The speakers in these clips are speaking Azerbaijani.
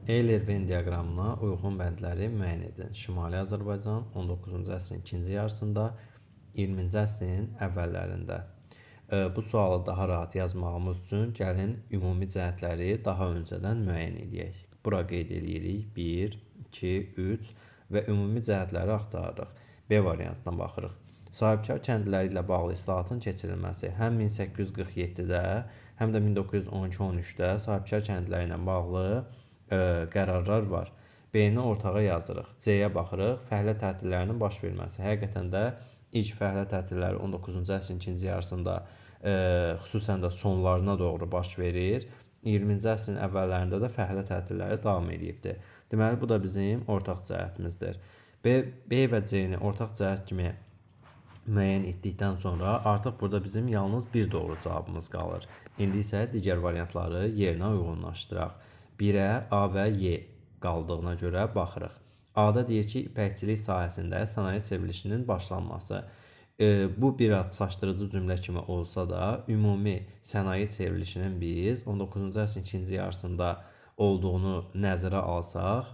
Euler-Venn diaqramına uyğun bəndləri müəyyən edin. Şimali Azərbaycan 19-cu əsrin ikinci yarısında, 20-ci əsrin əvvəllərində. Bu sualı daha rahat yazmağımız üçün gəlin ümumi cəhətləri daha öncədən müəyyən edək. Bura qeyd eləyirik 1, 2, 3 və ümumi cəhətləri axtarırıq. B variantına baxırıq. Sahibkar kəndliləri ilə bağlı islahatın keçirilməsi həm 1847-də, həm də 1912-13-də sahibkar kəndliləri ilə bağlı qərarlar var. B-ni ortağa yazırıq. C-yə baxırıq. Fəhlə tətillərinin baş verməsi. Həqiqətən də ilk fəhlə tətilləri 19-cu əsrin ikinci yarısında, xüsusən də sonlarına doğru baş verir. 20-ci əsrin əvvəllərində də fəhlə tətilləri davam eləyibdi. Deməli, bu da bizim ortaq cəhətimizdir. B və C-ni ortaq cəhət kimi müəyyən etdikdən sonra artıq burada bizim yalnız bir doğru cavabımız qalır. İndi isə digər variantları yerinə uyğunlaşdıraq. 1-ə A və Y qaldığına görə baxırıq. A-da deyir ki, ipəkçilik sahəsində sənaye çevrilişinin başlanması. Bu bir az çaşdırıcı cümlə kimi olsa da, ümumi sənaye çevrilişinin biz 19-cu əsrin ikinci yarısında olduğunu nəzərə alsaq,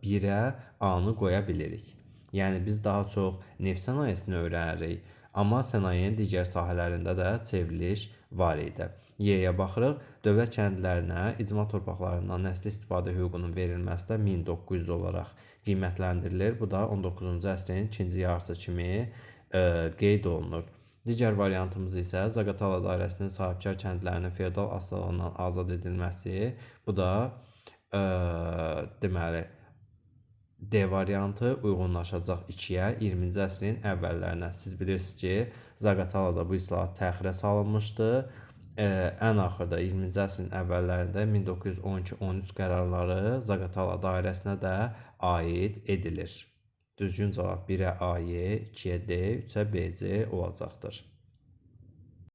1-ə A-nı qoya bilirik. Yəni biz daha çox neft sənayesini öyrənirik, amma sənayenin digər sahələrində də çevriliş var idi. Y-yə baxırıq. Dövlət kəndlərinə icma torpaqlarından nəsli istifadə hüququnun verilməsi də 1900 olaraq qiymətləndirilir. Bu da 19-cu əsrin ikinci yarısı kimi qeyd olunur. Digər variantımız isə Zaqatala dairəsinin sahibkar kəndlərinin feodal asılılığından azad edilməsi. Bu da deməli D variantı uyğunlaşacaq 2-yə, 20-ci əsrin əvvəllərinə. Siz bilirsiniz ki, Zaqatalada bu islahat təxirə salınmışdı. Ən axırda 20-ci əsrin əvvəllərində 1912-13 qərarları Zaqatala dairəsinə də aid edilir. Düzgün cavab 1-ə AY, 2-yə D, 3-ə BC olacaqdır.